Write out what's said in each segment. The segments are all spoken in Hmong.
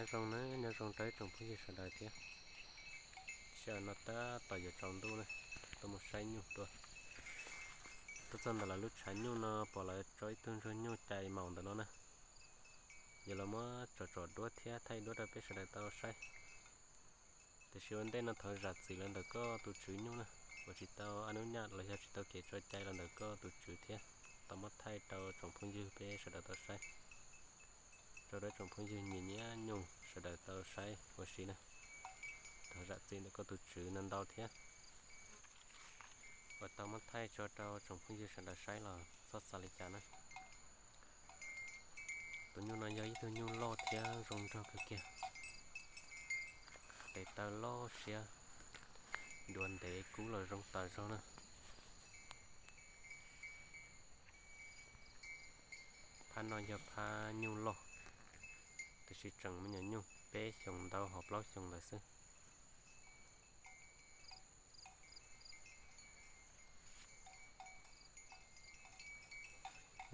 Nyob zoo na, nyob zoo rau ib tsoom phooj ywg sawv daws thiab. Sij hawm no tab tom yuav tsaus ntuj na, tuaj mus saib nyuj dua. Tuaj txog ntawm lawv lub tshav nyuj no pom lawv tso ib tug ntsuag nyuj cais maum ntawm no na. Yog los muab tsom tsom duab thiab thaij duab rau peb sawv daws tau saib. Tiam sis ua ntej no thov zam txim lawv ntawm koj tus tswv nyuj na, uas tsis tau a nub nyaj los yog tsis tau kev tso cai los ntawm koj tus tswv thiab. Tau muab thaij rau tsoom phooj ywg peb sawv daws tau saib. Rau rau tsoom phooj ywg nyiam nyiam nyuj sawv daws tau saib ua si na. Thov zam txim ntawm koj tus tswv no ntau thiab. Uas tau muab thaij tso rau tsoom phooj ywg sawv daws saib los txhob xav li cas na. Tus nyuj no yog ib tug nyuj loj thiab zoo nraug kawg kiag. Tes taw loj siab, dua ntev kub los zoo tas zog na. Phab no yog phab nyuj loj, tiam sis tseem me nyuam nyuj peb xyoos ntau hos plaub xyoos ntawd xwb.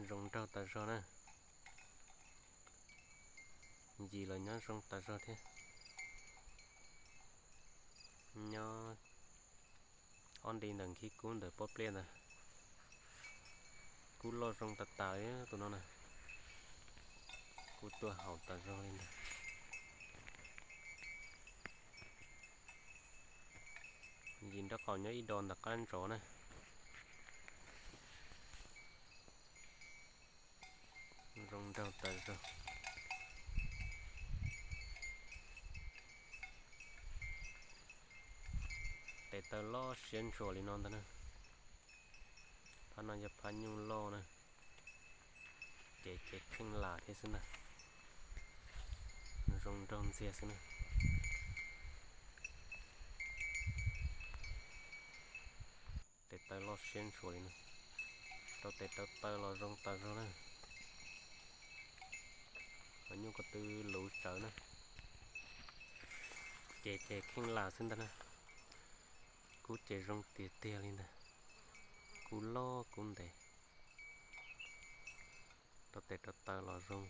Zoo nraug tas zog na. Yim los nyob zoo tas zog thiab. Nyob ob nti ntawm nkhib kub ntawm pob pliaj ntawd. Kub loj zoo tas tas li tus no na. Kub tuaj haum tas zog li ntawd. Yim nraub qaum nyob ib do ntawm qab ntsov na. Zoo nraug tas zog. Tes taw loj siab ntsuas li no ntag na. Phab no yog phab nyuj loj na. Ces ces kheej lam thiab xwb ntag. Zoo nraug ntxiag xwb na. Tes taw loj siab ntsuas li no. Rau tes rau taw los zoo tas zog na. Hos nyuj ko tw luv tsawv na. Ces ces kheej lam xwb ntag na. Kub ces zoo tiag tiag li ntag. Kub loj kub ntev. Rau tes rau taw los zoo.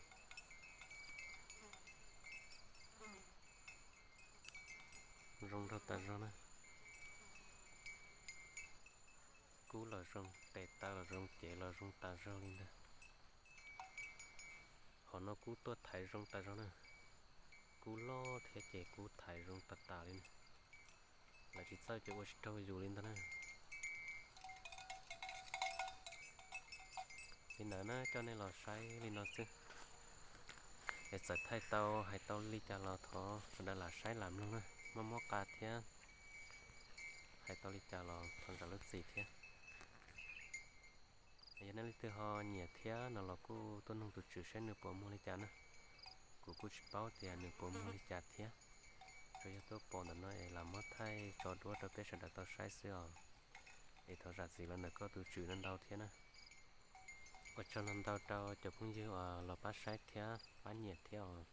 Zoo nraug tas zog na. Kub los zoo, tes taw los zoo, cev los zoo tas zog li ntag. Hos no kub tuaj thaiv zoo tas zog na. Kub loj thiab ces kub thaiv zoo tas tas li na. Lawv tsis txawj ces ua tsis raug yus li ntag na. Li ntawd na, coj nej los saib li no xwb. Es txawm thaij tau hais tau li cas los thov sawv daws lam saib lam mloog na, muab muab qa thiab. Hais tau li cas los thov zam lub txim thiab. Yog nej leej twg ho nyiam thiab no los kuj tuaj noog tus tswv saib nws puas muag li cas na. Kuv kuj tsis paub tias nws puas muag li cas thiab. Tsuas yog tuaj pom ntawm no es lam muab thaij tso duab rau peb sawv daws tau saib xwb os. Es thov zam txim los ntawm koj tus tswv no ntau thiab na. Ua tsaug no ntau rau cov phooj ywg uas los pab saib thiab pab nyiam thiab os.